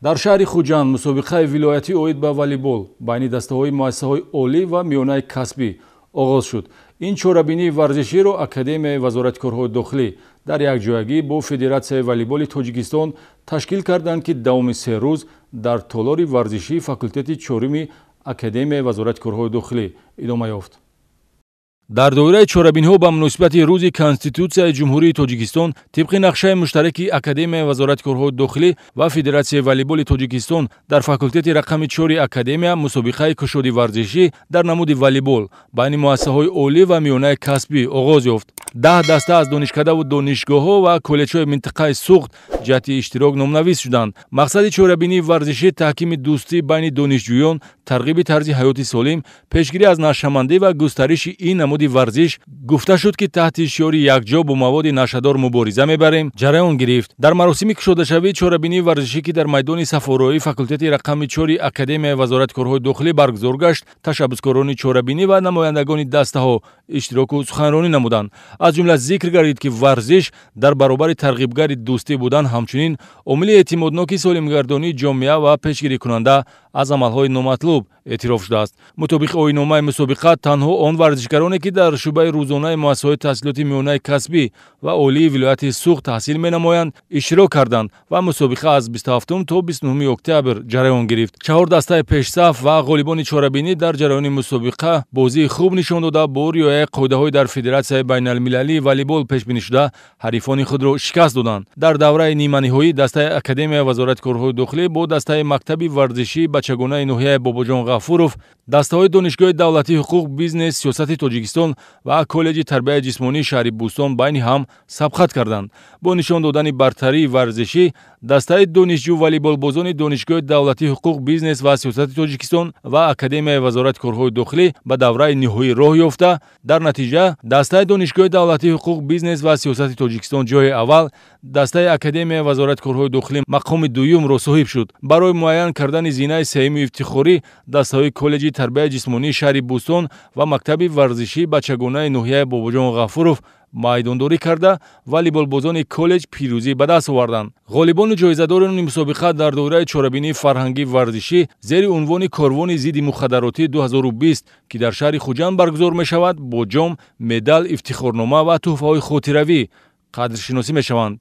Дар шаҳри Хуҷанд мусобиқаи вилоятӣ оид ба волейбол байни дастаҳои муассисаҳои олӣ ва миёнаи касбӣ оғоз шуд. Ин чорабинии варзиширо Академияи вазорати корҳои дохилӣ дар якҷоягӣ бо Федератсияи волейболи Тоҷикистон ташкил карданд, ки давоми 3 рӯз дар толори варзишии факултети чоруми Академияи вазорати корҳои дохилӣ идома ёфт. Дар доираи чорабиниҳо ба муносибати Рӯзи Конститутсияи Ҷумҳурии Тоҷикистон тибқи нақшаи муштараки Академияи вазорати корҳои дохилӣ ва Федератсияи волейболи Тоҷикистон дар факултети рақами 4 Академия мусобиқаи кушоди варзишӣ дар намуди волейбол байни муассисаҳои олӣ ва миёнаи касбӣ оғоз ёфт. 10 даста аз донишкадаву донишгоҳҳо ва коллеҷҳои минтақаи Суғд ҷиҳати иштирок номнавис шуданд. Мақсади чорабинии варзишӣ таҳкими дӯстӣ байни донишҷӯён, тарғиби тарзи ҳаёти солим, пешгирӣ аз нашъамандӣ ва густариши ин намуди варзиш гуфта шуд, ки таҳти шиори «Якҷо бо маводи нашъадор мубориза мебарем» ҷараён гирифт. Дар маросими кушодашавии чорабинии варзишӣ, ки дар майдони сафороии факултети рақами 4 Академияи вазорати корҳои дохилӣ баргузор гашт, ташаббускорони чорабинӣ ва намояндагони дастаҳо иштироку суханронӣ намуданд. Аз ҷумла зикр гардид, ки варзиш дар баробари тарғибгари дӯстӣ будан ҳамчунин омили эътимодноки солимгардонии ҷомеа ва пешгирикунанда аз амалҳои номатлуб эътироф шудааст. Мутобиқи оинномаи мусобиқа, танҳо он варзишгароне, ки дар шӯъбаи рӯзонаи муассисаҳои таҳсилоти миёнаи касбӣ ва олии вилояти Суғд таҳсил менамоянд, иштирок карданд ва мусобиқа аз 27 то 29 октябр ҷараён гирифт. 4 дастаи пешсаф ва ғолибони чорабинӣ дар ҷараёни мусобиқа бозии хуб нишон дода, бо риояи қоидаҳои дар Федератсияи байналмилалии волейбол пешбинӣ шуда ҳарифони худро шикаст доданд. Дар давраи ниманиҳоӣ дастаи Академияи вазорати корҳои дохилӣ бо дастаи мактаби варзишии бачагонаи ноҳияи Бобоҷон Ғафуров, дастаҳои Донишгоҳи давлатии ҳуқуқ, бизнес, сиёсати Тоҷикистон ва коллеҷи тарбияи ҷисмонии шаҳри Бӯстон байни ҳам сабқат карданд. Бо нишон додани бартарии варзишӣ дастаи донишҷӯ волейболбозони Донишгоҳи давлатии ҳуқуқ, бизнес ва сиёсати Тоҷикистон ва Академияи вазорати корҳои дохилӣ ба давраи ниҳоӣ роҳ ёфта, дар натиҷа дастаи Донишгоҳи давлатии ҳуқуқ, бизнес ва сиёсати Тоҷикистон ҷои аввал, дастаи Академияи вазорати корҳои дохилӣ мақоми дуюмро соҳиб шуд. Барои муайян кардани зинаи сеюми ифтихорӣ дастаҳои коллеҷи тарбияи ҷисмонии шаҳри Бӯстон ва мактаби варзишии бачагонаи ноҳияи Бобоҷон Ғафуров майдондорӣ карда, волейболбозони коллеҷ пирӯзӣ ба даст оварданд. Ғолибону ҷоизадорони мусобиқа дар доираи чорабинии фарҳангӣ варзишӣ зери унвони «Корвони зидди мухаддаротӣ 2020», ки дар шаҳри Хуҷанд баргузор мешавад, бо ҷом, медал, ифтихорнома ва тӯҳфаҳои хотиравӣ қадршиносӣ мешаванд.